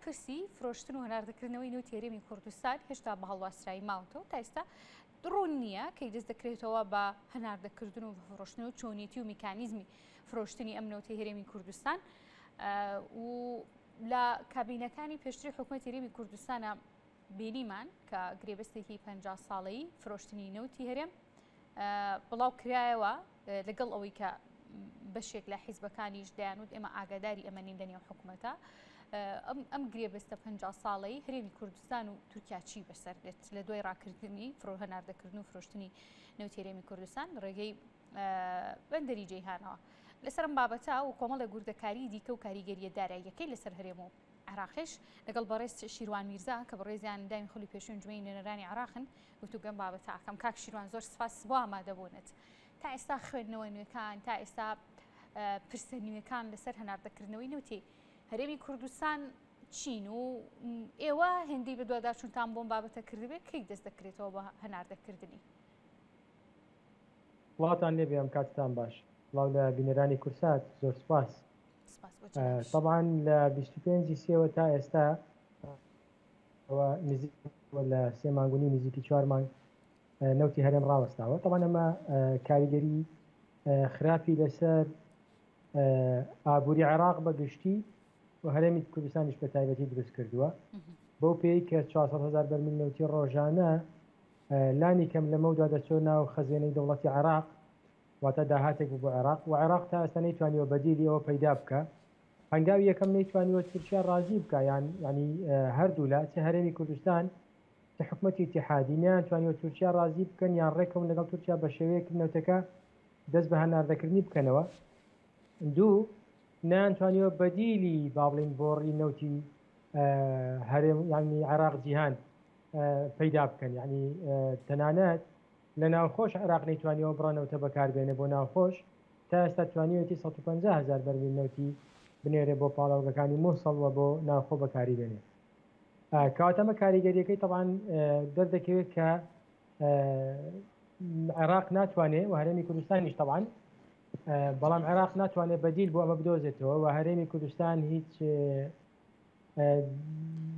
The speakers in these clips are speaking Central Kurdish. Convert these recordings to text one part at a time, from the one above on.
پرسی فرۆشتن و هەناردەکردنەوەی نەوتی هەرێمی کوردستان هێشتا بە هەڵواسرایی ماوەتەوە، تا ئێستا ڕوون نییە کەی دەست دەکرێتەوە بە هەناردەکردن و فرۆشتن و چۆنیەتی و میکانیزمی فرۆشتنی ئەم نەوتی هەرێمی کوردستان و لە کابینەکانی پێشتری حکوومەتی هەرێمی کوردستانە بینیمان کە گرێبەستێکی 50 ساڵەی فرۆشتنی نەوتی هەرێم بڵاو کرایەوە لەگەڵ ئەوەی کە بەشێک لە حیزبەکانیش دەیانوت ئێمە ئاگاداری ئەمە نین لەنێو حکوومەتە ئەم گرێبەستە پ ساڵەی هەرێمی کوردستان و تورکیا چی بەسەر دێت لە دوای ڕاکردنی فرۆ هەناردەکردن و فرۆشتنی نەوتی هەرێمی کوردستان ڕێگەی بەندەری جەیهانەوە لەسەرم بابەتە و کۆمەڵێک وردەکاری دیکە و کاریگەریە داراییەکەی لەسەر هەرێم و عێراقیش لەگەڵ بەڕێز شیروان میرزا کە بەڕێزیان ئەندامی خولی پێشووی ئەنجومەنی نوێنەرانی عێراقن گفتوگۆ ئەم بابەتە ئەکەم. کاک شیروان زۆر سپاس بۆ ئامادەبوونت. تا ئێستا خوێندنەوە نوێکان، تا ئێستا پرسە نوێکان لەسەر هەناردەکردنەوەی نەوتی هەرێمی کوردستان چین و ئێوە هێندەی بەدواداچوونتان بۆم بابەتە کردبێت کەی دەست دەکرێتەوە بە هەناردەکردنی؟ سڵاوتان لێبێ ئەم کاتتان باش. سڵاو لە بینەرانی کورسات زۆر سپاس. تەبعەن لە 25 ی سێوە تا ئێستا ئەوە نزیک لە سێ مانگ و نیو نزیکی چوار مانگ نەوتی هەرێم ڕاوەستاوە تەبعەن ئەمە کاریگەری خراپی لەسەر ئابووری عێراق بە گشتی و هەرێمی کوردستانیش بە تایبەتی دروست کردووە بەو پێی کە 400 هزار بەرمیل نەوتی ڕۆژانە لانی کەم لەمەودا دەچۆ ناو خەزێنەی دەوڵەتی عێراق واتە داهاتێک بوو بۆ عێراق و عێراق تا ئێستا نەیتوانیوە بەدیلی ئەوە پەیدا بکا. هەنگاوی یەکەم نەیتوانیوە تورکیا ڕازی بکا یان یانی هەردوولا چ هەرێمی کوردستان چ حکومەتی ئیتیحادی نەیانتوانیوە تورکیا ڕازی بکەن یان ڕێکەون لەگەڵ تورکیا بە شێوەیەک نەوتەکە دەست بە هەناردەکردنی بکەنەوە. دوو نەیانتوانیوە بەدیلی با بڵێین بۆڕی نەوتی هەرێم یانی عێراق جیهان پەیدا بکەن یانی تەنانەت لە ناوخۆش عێراق نەیتوانیوە بڕە نەوتە بەکاربێنێ بۆ ناوخۆش، تا ئێستا توانیویەتی 150 هەزار بەرمیل نەوتی بنێرێ بۆ پاڵاوگەکانی موسڵ و بۆ ناوخۆ بەکاری بێنێ. کەواتە ئەمە کاریگەریەکەی تەبعەن دەردەکەوێت کە عێراق ناتوانێ و هەرێمی کوردستانیش تەبعەن بەڵام عێراق ناتوانێت بەدیل بۆ ئەمە بدۆزێتەوە و هەرێمی کوردستان هیچ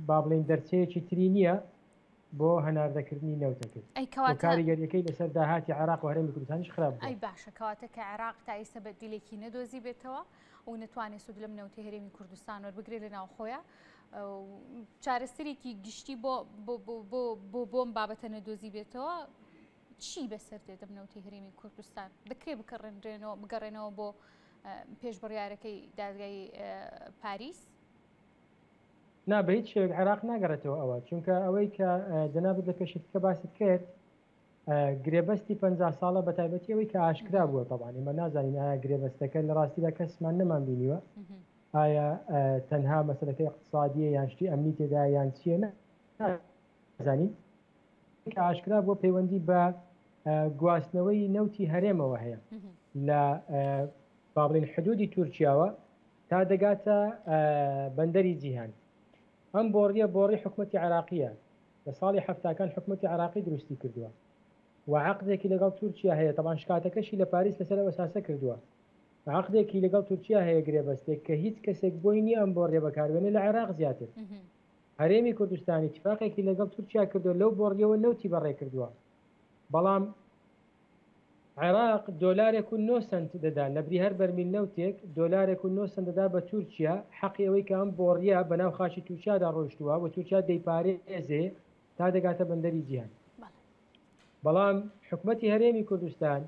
با بڵێین دەرچەیەکی تری نییە بۆ هەناردەکردنی نەوتەکەی ئەی کەواتە کاریگەریەکەی لەسەر داهاتی عێراق و هەرێمی کوردستانیش خراپ بووە. ئەی باشە کەواتە کە عێراق تا ئیستا بەدیلێکی نەدۆزیبێتەوە و نەتوانێت سوود لەم نەوتی هەرێمی کوردستان وەربگرێت لە ناوخۆیە چارەسەرێکی گشتی بۆ بۆ بۆم بابەتە نەدۆزیبێتەوە چی بەسەر دێت ئەم نەوتی هەرێمی کوردستان دەکرێت بکەڕێنرێنەوە بگەڕێنەوە بۆ پێش بڕیارەکەی دادگای پاریس؟ نا بە هیچ شێوەیەک عێراق ناگەڕێتەوە ئەوە، چونکە ئەوەی کە جەنابت لە پێشەکیکە باست کرد گرێبەستی 50 ساڵە بە تایبەتی ئەوەی کە ئاشکرا بووە تەبعەن ئێمە نازانین ئایا گرێبەستەکە لە ڕاستیدا کەسمان نەمان بینیوە ئایا تەنها مەسەلەکە اقتصادیە یان شتی ئەمنی تێدا یان چییە نازانین کە ئاشکرا بووە پەیوەندی بە گواستنەوەی نەوتی هەرێمەوە هەیە لە با بڵێین حدودی تورکیاوە تا دەگاتە بەندەری جیهان. ئەم بۆڕیە بۆڕی حکومەتی عێراقیە، لە ساڵی حەفتاکان حکومەتی عێراقی دروستی کردووە و عەقدێکی لەگەڵ تورکیا هەیە، تەبعەن شکاتەکەشی لە پاریس لەسەر ئەو ئەساسە کردووە، عەقدێکی لەگەڵ تورکیا هەیە گرێبەستێک کە هیچ کەسێک بۆی نییە ئەم بۆڕیە بەکاربێنێ لە عێراق زیاتر. هەرێمی کوردستان ئیتیفاقێکی لەگەڵ تورکیا کردووە لەو بۆڕیەوە نەوتی بەڕێکردووە، بەڵام عێراق دۆلارێک و نۆ سەنت دەدا لەبری هەر بەرمیل نەوتێک دۆلارێک و نۆ سەنت دەدا بە تورکیا، حەقی ئەوەی کە ئەم بۆڕییە بەناو خاکی تورکیادا ڕۆیشتووە و تورکیا دەیپارێزێ تا دەگاتە بەندەری جیهان. بەڵام حکومەتی هەرێمی کوردستان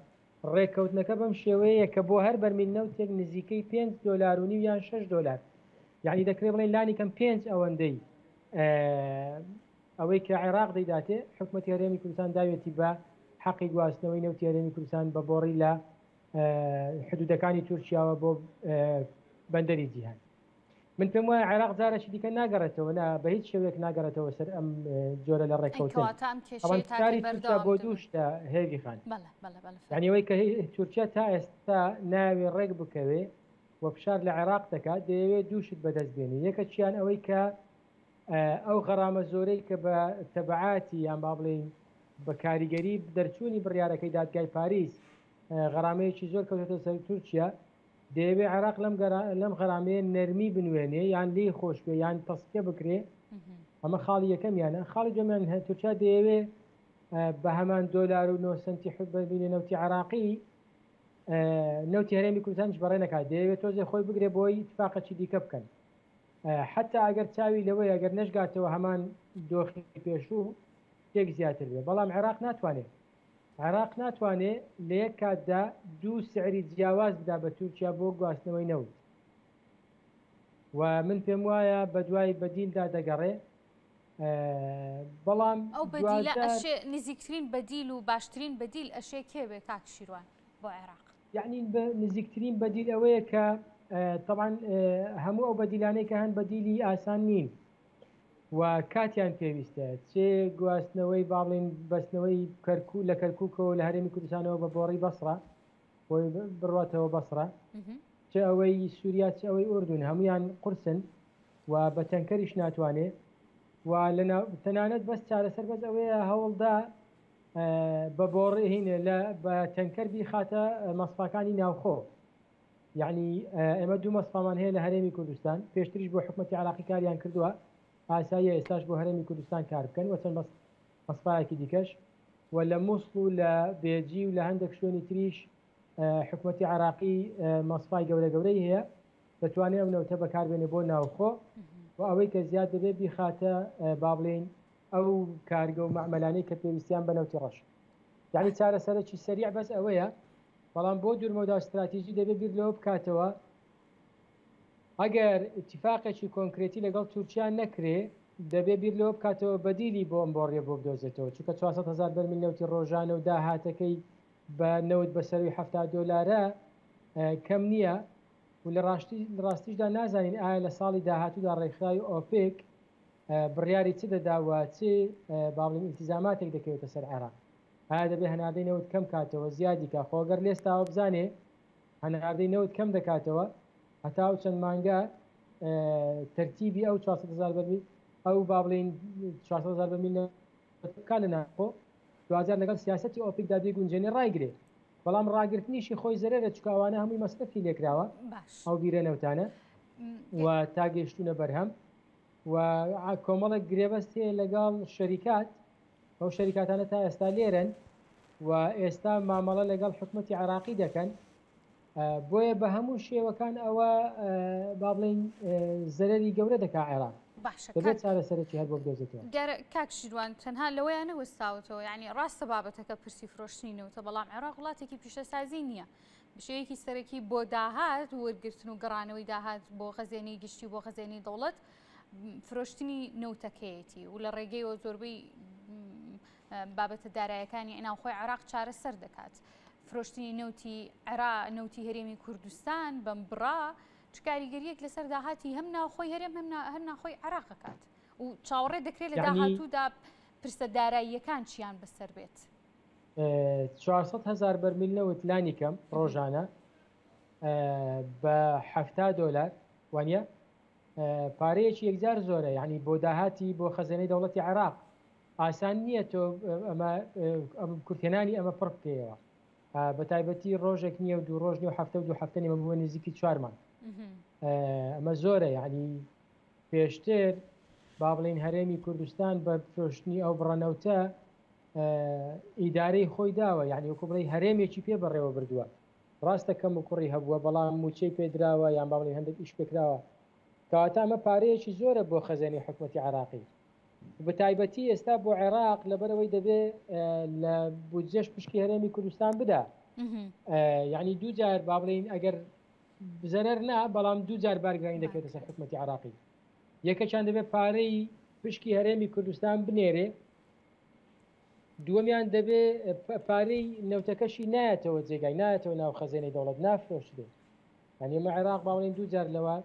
ڕێککەوتنەکە بەم شێوەیەیە کە بۆ هەر بەرمیل نەوتێک نزیکەی پێنج دۆلار و نیو یان شەش دۆلار یانی دەکرێ بڵێین لانی کەم پێنج ئەوەندەی ئەوەی کە عێراق دەیداتێ، حکومەتی هەرێمی کوردستان داویەتی بە حەقی گواستنەوەی نەوتی هەرێمی کوردستان بە بۆڕی لە حدودەکانی تورکیاوە بۆ بەندەری جیهان. من پێم وایە عێراق جارێکی دیکە ناگەڕێتەوە نا بە هیچ شێوەیەک ناگەڕێتەوە سەر ئەم جۆرە لە ڕێککەوتن. ئەوان فشاری تورکیا بۆ دوو شتە هێڤی خان. یعنی ئەوەی کە تورکیا تا ئێستا ناوی ڕێک بکەوێ و فشار لە عێراق دەکات دەیەوێت دوو شت بەدەست بێنێ یەکەکیان ئەوەی کە ئەو غەرامە زۆرەی کە بە تەبعاتی یان با بڵێین بە کاریگەری دەرچوونی بڕیارەکەی دادگای پاریس غەرامەیەکی زۆر کەوتۆتە سەر تورکیا. دەیەوێ عێراق لەم لەم غەرامەیە نەرمی بنوێنێ یان لێی خۆش بێ یان تەسفیە بکرێ ئەمە خاڵی یەکەمیانە خاڵی دووەمیان تورکیا دەیەوێ بە هەمان دۆلار و 9 سنتی حب بینێ نەوتی عراقی نەوتی هەرێمی کوردستانیش بەڕێ نەکات دەیەوێت تۆزێ خۆی بگرێ بۆی اتفاقەکی دیکە بکەن حتا ئەگەر چاوی لەوەی ئەگەر نەشگاتەوە هەمان دۆخی پێشوو شتێک زیاتر بێ بەڵام عێراق ناتوانێت عێراق ناتوانێ لە یەک کاتدا دوو سعری جیاواز بدا بە تورکیا بۆ گواستنەوەی نەوت و من پێم وایە بەدوای بەدیلدا دەگەڕێ بەڵام ئەو بەدیلە ئەشێ نزیکترین بەدیل و باشترین بەدیل ئەشێ کێ بێ کاک شیروان بۆ عێراق؟ یعنی نزیکترین بەدیل ئەوەیە کە طبعا هەموو ئەو بەدیلانەی کە هەن بەدیلی ئاسان نین و کاتیان پێویستە، چ گواستنەوەی با بڵێین بەستنەوەی کەرکوک لە کەرکوکەوە لە هەرێمی کوردستانەوە بە بۆڕی بەسڕە بۆی بڕاتەوە بەسڕە، چ ئەوەی سووریا چ ئەوەی ئوردون هەمویان قورسن و بە تەنکەریش ناتوانێ و لە تەنانەت بەس چارەسەر بەس ئەوەیە هەوڵدا بە بۆڕی هینێ لە بە تەنکەر بیخاتە مەسفاکانی ناوخۆ. یەعنی ئێمە دوو مەسفامان هەیە لە هەرێمی کوردستان، پێشتریش بۆ حکومەتی عێراقی کاریان کردووە، ئاساییە ئێستاش بۆ هەرێمی کوردستان کار بکەن و چەند مەسفایەکی دیکەش و لە موسڵ و لە بێجی و لە هەندێک شوێنی تریش حکومەتی عێراقی مەسفای گەورە گەورەی هەیە دەتوانێت ئەو نەوتە بەکاربێنێ بۆ ناوخۆ و ئەوەی کە زیاد دەبێت بیخاتە با بڵێین ئەو کارگە و مەعمەلانەی کە پێویستیان بە نەوتی ڕەش یعنی چارەسەرەکی سەریع بەس ئەوەیە بەڵام بۆ دوورمەودا ستراتیژی دەبێت بیر لەوە بکاتەوە ئەگەر ئیتیفاقێکی کۆنکرێتی لەگەڵ تورکیا نەکرێ دەبێ بیر لەوە بکاتەوە بەدیلی بۆ ئەم بۆڕیە بۆ بدۆزێتەوە چونکە 400 هەزار بەرمیل نەوتی ڕۆژانە و داهاتەکەی بە نەوت بە سەروی 70 دۆلارە کەم نییە و لە ڕاستی ڕاستیشدا نازانین ئایا لە ساڵی داهاتوودا ڕێکخراوی ئۆپێک بڕیاری چ دەدا و چ با بڵێین ئیلتیزاماتێک دەکەوێتە سەر عێراق. ئایا دەبێ هەناردەی نەوت کەم کاتەوە زیادی کا خۆ گەر لێستاوە بزانێ هەناردەی نەوت کەم دەکاتەوە هەتا ئەو چەند مانگە تەرتیبی ئەو 400 هزار بەرمیل ئەو با بڵێین 400 هزار بەرمیل نەوت بکا لە ناوخۆ دواجار لەگەڵ سیاسەتی ئۆپیکدا بیگونجێنێ ڕایگرێ بەڵام ڕاگرتنیشی خۆی زەرەرە چونکە ئەوانە هەمووی مەسرەفی لێکراوە ئەو بیرە نەوتانە و تا گەیشتوونە بەرهەم و کۆمەڵێک گرێبەست هەیە لەگەڵ شەریکات ئەو شەریکاتانە تا ئێستا لێرەن و ئێستا مامەڵە لەگەڵ حکومەتی عێراقی دەکەن بۆیە بە هەموو شێوەکان ئەوە با بڵین زەرەری گەورە دەکا عێراق باشە دەبێت چارەسەرێکی هەر بۆ بدۆزێتەوە. دیارە کاک شیروان تەنها لەوەیان نەوەستاوەتەوە یعنی ڕاستە بابەتەکە پرسی فرۆشتنی نەوتە بەڵام عێراق وڵاتێکی پیشەسازی نییە بشەیەکی سەرەکی بۆ داهات وەرگرتن و گەڕانەوەی داهات بۆ خەزێنەی گشتی بۆ خەزێنەی دەوڵەت فرۆشتنی نەوتەکەیەتی و لە ڕێگەیەوە زۆربەی بابەتە دارایەکانی ناوخۆی عێراق چارەسەر دەکات. فرۆشتنی نەوتی عێرا نەوتی هەرێمی کوردستان بەم بڕا چ کاریگەریەک لەسەر داهاتی هەم ناوخۆی هەرێم هەم هەر ناخۆی عێراقەکات و چاوەڕێ دەکرێت لە داهاتوودا پرسە داراییەکان چیان بەسەر بێت. 400 هزار بەرمیل نەوت لانی کەم ڕۆژانە بە 70 دۆلار وانە پارەیەکی یەکجار زۆرە یانی بۆ داهاتی بۆ خەزێنەی دەوڵەتی عێراق ئاسان نییە تۆ ئەمە کورتهێنانی ئەمە پڕ بکەیەوە بە تایبەتی ڕۆژێک نییە و دوو ڕۆژ نیە و هەفتە و دوو هەفتە نیمە بووە نزیکی چوارمان ئەمە زۆرە یعنی پێشتر با بڵین هەرێمی کوردستان بە فرۆشتنی ئەو بڕەنەوتە ئیدارەی خۆی داوە یعنی وەکو بڵێ هەرێمێکی پێ بەڕێوە بردووە ڕاستە کەم و کوڕی هەبووە بەڵام مووچەی پێدراوە یان با بڵێین هەندێک ئیش پێکراوە کەواتە ئەمە پارەیەکی زۆرە بۆ خەزێنەی حکومەتی عێراقی بە تایبەتی ئێستا بۆ عێراق لەبەرەوەی دەبێ لە بودجەش پشکی هەرێمی کوردستان بدا یعنی دوو جار با بڵێین ئەگەر زەرەر نا بەڵام دوو جار بارگرانی دەکەوێتە سەر حکومەتی عێراقی یەکەکیان دەبێت پارەی پشکی هەرێمی کوردستان بنێرێ دووەمیان دەبێ پارەی نەوتەکەشی نایەتەوە جێگای نایەتەوە ناو خەزێنەی دەوڵەت نافرۆشرێ یعنی ئێمە عێراق باوەڕین دوو جار لەوە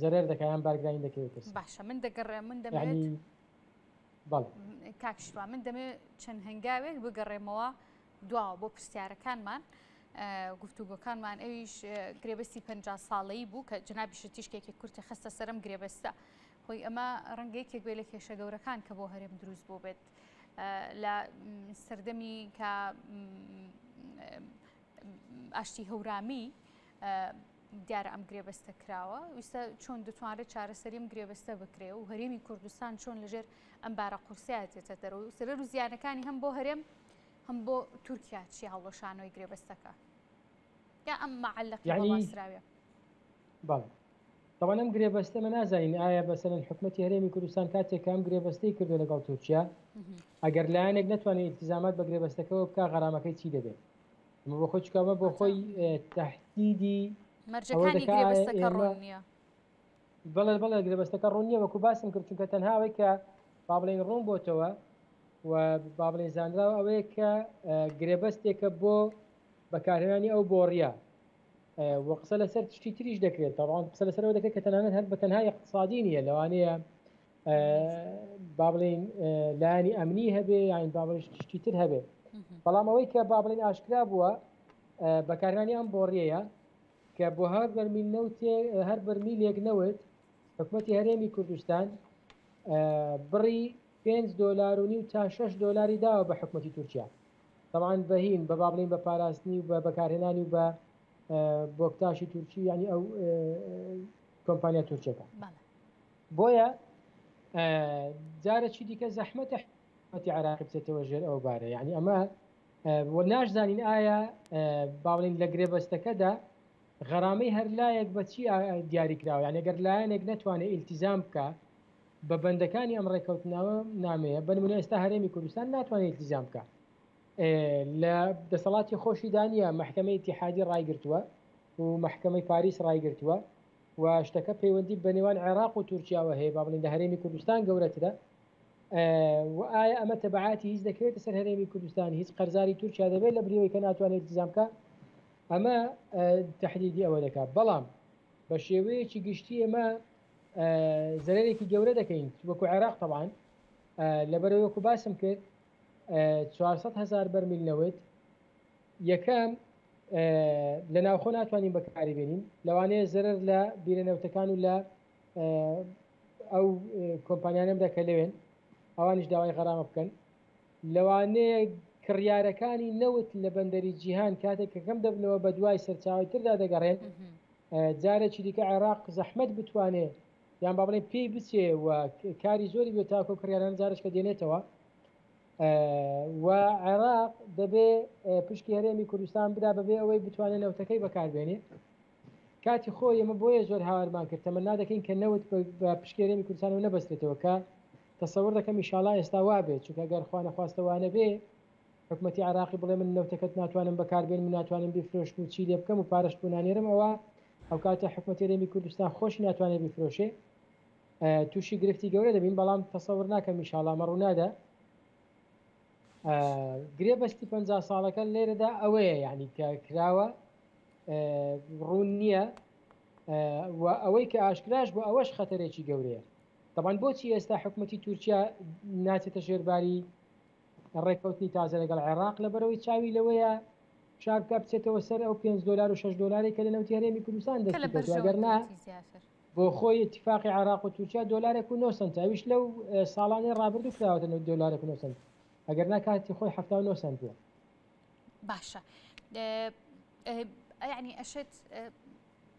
زەرەر دەکا یان بارگرانی دەکەوێتە سەر. باشە من دەگەڕێم من دەمەوێت یعنی بەڵێ کاک شتوا من دەمەوێت چەند هەنگاوێک بگەڕێمەوە دواوە بۆ پرسیارەکانمان گفتوگۆکانمان ئەویش گرێبەستی پ ساڵەی بوو کە جنابیشە تیشکێکی کورتی خستە سەرم گرێبەستە خۆی ئەمە ڕەنگە یەکێک بێ لە کێشە گەورەکان کە بۆ هەرێم دروست بوو بێت لە سەردەمی کە. ئاشتی هەورامی دیارە ئەم گرێبەستە کراوە ویستە چۆن دەتوانرێت چارەسەری ئەم گرێبەستە بکرێ و هەرێمی کوردستان چۆن لەژێر ئەم بارە قورسەیە دێتە دەرەوە و سەرەر و زیانەکانی هەم بۆ هەرێم هەم بۆ تورکیا چی هەڵوەشانەوەی گرێبەستەکە یا ئەم مەعەلەقی یعنی هەڵواسراوە؟ بەڵێ تەبعەن ئەم گرێبەستە ئێمە نازانین ئایا مەسەلەن حکومەتی هەرێمی کوردستان کاتێک کە ئەم گرێبەستەی کردو لەگەڵ تورکیا ئەگەر لایەنێک نەتوانێت ئیلتیزامات بە گرێبەستەکەوە بکا غەرامەکەی چی دەبێت ئەمە بۆ خۆی چونکە ئەمە بۆ خۆی تهدیدی ئەوە مەرجەکانی دەکا ئایا گرێبەستەکە ئێمە ڕوون نییە. بەڵێ بەڵێ گرێبەستەکە ڕوون نییە وەکو باسم کرد چونکە تەنها ئەوەی کە با بڵێین ڕوون بۆتەوە و با بڵێین زانراوە ئەوەیە کە گرێبەستێکە بۆ بەکارهێنانی ئەو بۆڕیە و قسە لەسەر شتی تریش دەکرێت تەبعەن قسە لەسەر ئەوە دەکرێت کە تەنانەت هەر بە تەنها ئیقتسادی نییە لەوانەیە با بڵێین لایەنی ئەمنی هەبێ یان با بڵێین شتی تر هەبێ بەڵام ئەوەی کە با بڵێین ئاشکرا بووە بەکارهێنانی ئەم بۆڕیەیە کە بۆ هەر بەرمیل نەوتێ هەر بەرمیلێک نەوت حکومەتی هەرێمی کوردستان بڕی 5 دۆلار و نیو تا 6 دۆلاری داوە بە حکومەتی تورکیا تەبعەن بە هین بە با بڵێین بە پاراستنی و بە بەکارهێنانی و بە بۆکتاشی تورکی یعنی ئەو کۆمپانیا تورکیەکە بۆیە جارێکی دیکە زەحمەتە حکومەتی عێراقی بچێتەوە ژێر ئەو بارە یعنی ئەمە و ناشزانین ئایا با بڵێین لە گرێبەستەکەدا غەرامەی هەر لایەک بە چی دیاری کراوە یعنی گەر لایەنێک نەتوانێت ئیلتیزام بکە بە بەندەکانی ئەم ڕێککەوتنامە نامەیە بە نمونە ئێستا هەرێمی کوردستان ناتوانێت ئیلتیزام بکە لە دەسەڵاتی خۆشیدا نییە مەحکەمەی ئیتیحادی ڕایگرتووە و مەحکەمەی پاریس ڕایگرتووە و شتەکە پەیوەندی بە نێوان عێراق و تورکیاوە هەیە با بڵێین لە هەرێمی کوردستان گەورەترە و ئایا ئەمە تەبعاتی هیچ دەکەوێتە سەر هەرێمی کوردستان هیچ قەرزاری تورکیا دەبێت لە بریەوەی کە ناتوانێت ئیلتیزام بکە ئەمە تهدیدی ئەوە دەکات بەڵام بە شێوەیەکی گشتی ئێمە زەرەرێکی گەورە دەکەین وەکو عێراق تەبان لەبەرەوەی وەکو باسم کرد 400 هزار بەرمیل نەوت یەکەم لە ناوخۆ ناتوانین بەکاری بێنین لەوانەیە زەرەر لە بیرە نەوتەکان و لە ئەو کۆمپانیانەم دا کە لەوێن ئەوانیش داوای غەرامە بکەن لەوانەیە کڕیارەکانی نەوت لە بەندەری جیهان کاتێک کە کەم دەبنەوە بە دوای سەرچاوی تردا دەگەڕێن جارێکی دیکە عێراق زەحمەت بتوانێ یان با بڵێن پێی بچێ و کاری زۆری بێت تاکۆ کڕیاران جارێکە دێنێتەوە و عێراق دەبێ پشکی هەرێمی کوردستان بدا بەبێ ئەوەی بتوانێت نەوتەکەی بەکاربێنێ کاتی خۆی ئێمە بۆیە زۆر هاوارمان کرد تەمەنا دەکەین کە نەوت بە پشکی هەرێمی کوردستانەوە نەبەسترێتەوە کە تەسەور دەکەم ئیشاڵا ئێستا وابێت چونکە گەر خوا نەخواستە وانەبێ حکومەتی عێراقی بڵێ من نەوتەکەت ناتوانم بەکاربێنم و ناتوانم بیفرۆشم و چی لێ بکەم و پارەشت بۆ نانێرم ئەوە ئەوکاتە حکومەتی هەرێمی کوردستان خۆشی ناتوانێت بیفرۆشێ تووشی گرفتی گەورە دەبین بەڵام تەسەور ناکەم ئیشاڵا ئەمە ڕوونادا گرێبەستی 50 ساڵەکە لێرەدا ئەوەیە یعنی کە کراوە ڕوون نییە و ئەوەی کە ئاشکراش بۆ ئەوەش خەتەرێکی گەورەیە تەبعەن بۆچی ئێستا حکومەتی تورکیا ناچێتە ژێرباری ڕێککەوتنی تازە لەگەڵ عێراق لەبەرەوەی چاوی لەوەیە فشار بکە بچێتەوە سەر ئەو 5 دلار و 6 دلاری کە لە نەوتی هەرێمی کوردستان دەستی کەوتووە ئەگەر نا بۆ خۆی اتفاقی عێراق و تورکیا دۆلارێک و 9 سنت ئەویش لەو ساڵانەی ڕابردوو کراوەتە دۆلارێک و 9 سنت ئەگەر نا کاتی خۆی 79 سنت بووە. باشە یعنی ئەشێت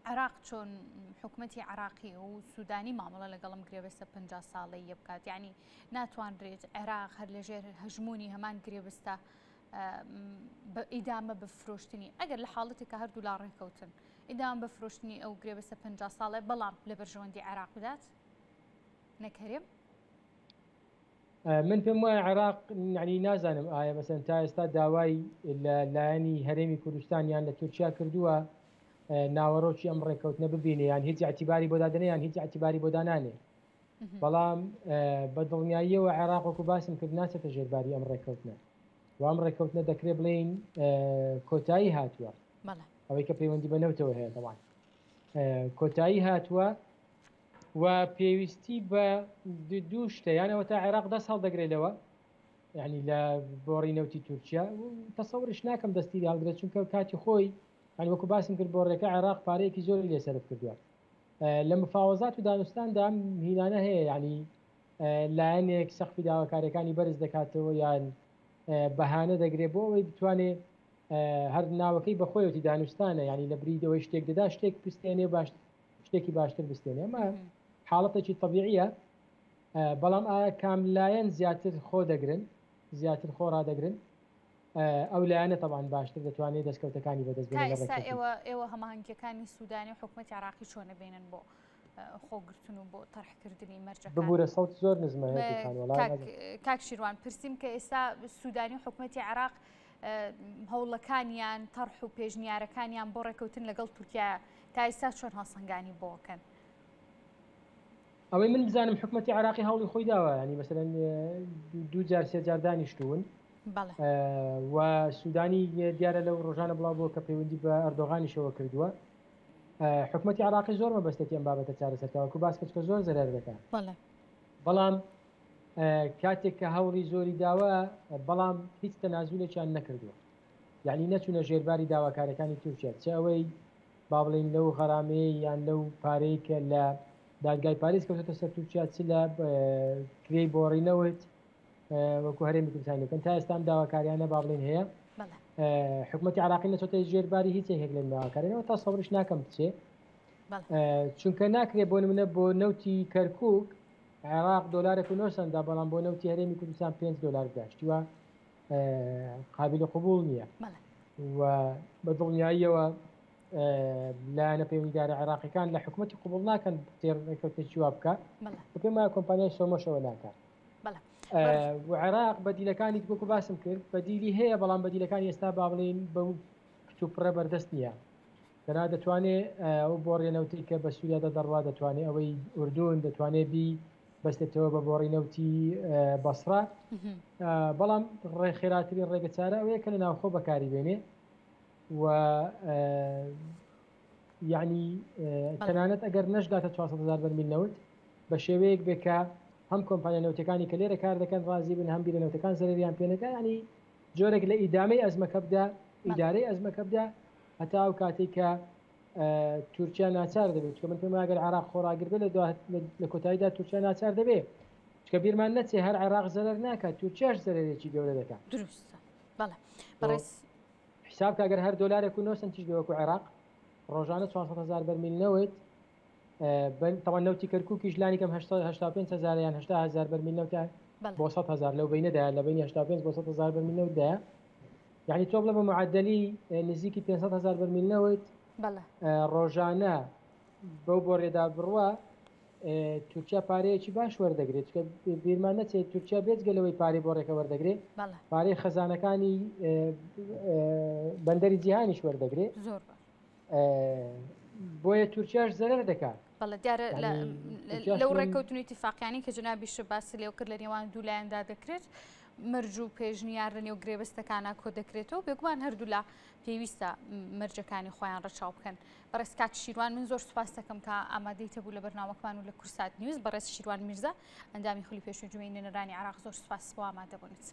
عێراق چۆن حکومەتی عێراقی و سوودانی مامەڵە لەگەڵم گرێبەستە 50 ساڵەیە بکات یعنی ناتوانرێت عێراق هەر لەژێر هەژمونی هەمان گرێبەستە ئیدامە بە فرۆشتنی ئەگەر لە حاڵەتێک کە هەردوو لا ڕێککەوتن ئیدام بە فرۆشتنی ئەو گرێبەستە 50 ساڵێ بەڵام لە بەرژەوەندی عێراق بدات نەک هەرێم من پێم وایە عێراق یعنی نازانم ئایا مەسەن تا ئێستا داوای لە لایەنی هەرێمی کوردستان یان لە تورکیا کردووە ناوەڕۆکی ئەم ڕێککەوتنە ببینێ یان هیچ اعتیباری بۆ دادەنێ یان هیچ اعتیباری بۆ دانانێ بەڵام بە دڵنیاییەوە عێراق وەکو باسم کرد ناچێتە ژێرباری ئەم ڕێککەوتنە و ئەم ڕێککەوتنە دەکرێت بڵێین کۆتایی هاتووە ئەوەی کە پەیوەندی بە نەوتەوە هەیە دەڵان کۆتایی هاتووە و پێویستی بە دوو شتە یان ئەوەتا عێراق دەست هەڵدەگرێت لەوە یعنی لە بۆڕی نەوتی تورکیا تەسەوریش ناکەم دەستی لێ هەڵگرێت چونکە کاتی خۆی یعنی وەکو باسم کرد بۆڕێکە عێراق پارەیەکی زۆری لێ سەرف کردووە لە مفاوەزات و دانوستاندا ئەم هینانە هەیە یعنی لایەنێک سەقفی داواکاریەکانی بەرز دەکاتەوە یان بەهانە دەگرێت بۆ ئەوەی بتوانێت. هەر ناوەکەی بەخۆیەتی دانوستانە یعنی لە بری دەوەی شتێک دەدا شتێک بستێنێ باش شتێکی باشتر بستێنێ ئەمە حاڵەتێکی طبیعیە بەڵام ئایا کام لایەن زیاتر خۆ دەگرن زیاتر خۆ ڕادەگرن ئەو لایەنە تەبان باشتر دەتوانێت دەستکەوتەکانی بەدەست بێنێت لە ڕێککەوتن. ئێوە ئێوە هەماهەنگیەکانی سوودانی و حکومەتی عراقی چۆن ئەبینن بۆ خۆگرتن و بۆ تەرحکردنی مەرجەکان؟ ببورە سەوت زۆر نزمە هێدی خان وەڵا نازانم. کاک شیروان پرسیم کە ئێستا سوودانی و حکومەتی عێراق هەوڵەکانیان تەرح و پێشنیارەکانیان بۆ ڕێکەوتن لەگەڵ تورکیا تا ئێستا چۆن هەڵسەنگانی بۆکەن؟ ئەوەی من بزانم حکومەتی عراقی هەوڵی خۆی داوە ینی مەسەلەن دوو جار سێ جار دانیشتوون و سوودانی دیارە لەو ڕۆژانە بڵاو بووە کە پەیوەندی بە ئەردۆغانیشەوە کردووە حکومەتی عراقی زۆر مەبەستێتی ئەم بابەتە چارەسەرکەوە باس کە زۆر زەرەر دەکات بەڵام کاتێک کە هەوڵی زۆری داوە بەڵام هیچ تەنازولێکیان نەکردووە یعنی نەچوونە ژێرباری داواکارەکانی تورکیا چ ئەوەی با بڵێین لەو غەرامەیەی یان لەو پارەی کە لە دادگای پاریس کەوتۆتە سەر تورکیا چ لە کرێی بۆڕی نەوت وەکو هەرێمی کوردستان لەکەن تا ئێستا ئەم داواکاریانە با بڵێین هەیە حکوومەتی عراقی نەچۆتە ژێر باری هیچ یەکێک لەم داواکاریانەوە تا سەبریش ناکەم بچێ چونکە ناکرێ بۆ نمونە بۆ نەوتی کەرکک عێراق دۆلارێک و 9 سەندا بەڵام بۆ نەوتی هەرێمی کوردستان 5 دلار بداشتیوە قابلی قبوڵ نییە و بە دڵنیاییەوە لایەنە پەیوەندیدارە عێراقیەکان لە حکوومەتی قوبڵ ناکەن ڕێککەوتنێکی وا بکە پێم وایە کۆمپانیای سۆمۆشەوە ناکات و عێراق بەدیلەکانی وەکو باسم کرد بەدیلی هەیە بەڵام بەدیلەکانی ئێستا با بڵێین بەو کتوپڕە بەردەست نییە تەنها دەتوانێت ئەو بۆڕیە نەوتی کە بە سووریادا دەڕوا دەتوانێت ئەوەی ئوردون دەتوانێت بی بەستێتەوە بە بۆڕی نەوتی بەسڕە بەڵام ڕێ خێراترین ڕێگە چارە ئەوەیە کە لە ناوخۆ بەکاری بێنێ و یعنی تەنانەت ئەگەر نەشگاتە 400 هزار بەرمیل نەوت بە شێوەیەک بێ کە هەم کۆمپانیا نەوتەکانی کە لێرە کار دەکەن ڕازی بن هەم بیرە نەوتەکان زەرەریان پێنەکە ینی جۆرێک لە ئیدامەی ئەزمەکە بدا ئیدارەی ئەزمەکە بدا هەتا ئەو کاتێک کە تورکیا ناچار دەبێت چکە من پێم وایە گەر عێراق خۆڕاگر بێت لە کۆتاییدا تورکیا ناچار دەبێت چکە بیرمان نەچێ هەر عێراق زەرەر ناکات تورکیاش زەرەرێکی گەورە دەکات دروستە بەڵێ بەڕێز حساب کە گەر هەر دۆلارێک و 9 سنتیش بێ وەکو عێراق ڕۆژانە 400 هزار بەرمیل نەوت تەوان نەوتی کەرکووکیش لانی کەم 85 هزار یان 80 هزار بەرمیل نەوتە بۆ 100 هزار لەو بینەدا لە بینی 85 بۆ 100 هزار بەرمیل نەوتدایە یعنی تۆ بڵێ بە معدلی نزیکی 500 هزار بەرمیل نەوت ڕۆژانە بەو بۆڕێدا بڕوا تورکیا پارەیەکی باش وەردەگرێت چکە بیرمان نەچێت تورکیا بێجگە لەوەی پارەی بۆڕێکە وەردەگرێت پارەی خەزانەکانی بەندەری جیهانیش وەردەگرێت زۆر بۆیە تورکیاش زەرەر دەکات. بەڵێ دیارە لەو ڕێککەوتن و ئیتیفاقیانەی کە جەنابیشت باست لێو کرد لە نێوان دوو لایەندا دەکرێت مەرج و پێشنیار لە نێو گرێبەستەکانە کۆ دەکرێتەوە بێگومان هەردوولا پێویستە مەرجەکانی خۆیان ڕەچاو بکەن بەڕێز کاک شیروان من زۆر سوپاس دەکەم کە ئامادەی تەبوو لە بەرنامەکەمان و لە کورسات نیوز بەڕێز شیروان میرزا ئەندامی خولی پێشووی جومەی نوێنەرانی عێراق زۆر سوپاس بۆ ئامادەبوونت.